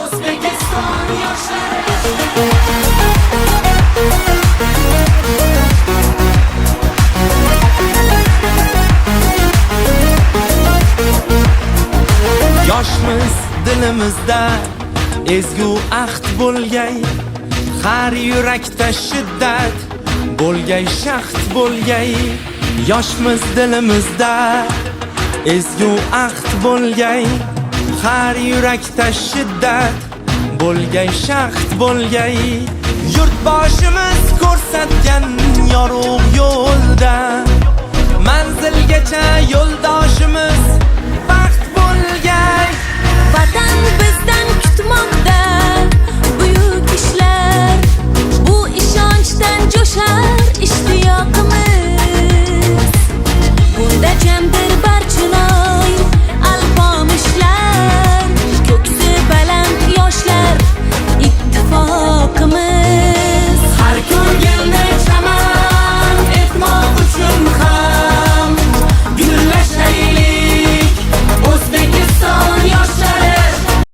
O'zbekiston yoshlari. Yoshmiz, dilimizda ezgu ahd bo'lgay. Har yurakda shiddat bo'lgay, shahd bo'lgay. Yoshmiz, dilimizda ezgu ahd bo'lgay. Har yurakda shiddat bo'lgay, shahd bo'lgay. Yurtboshimiz ko'rsatgan yorug' yo'lda.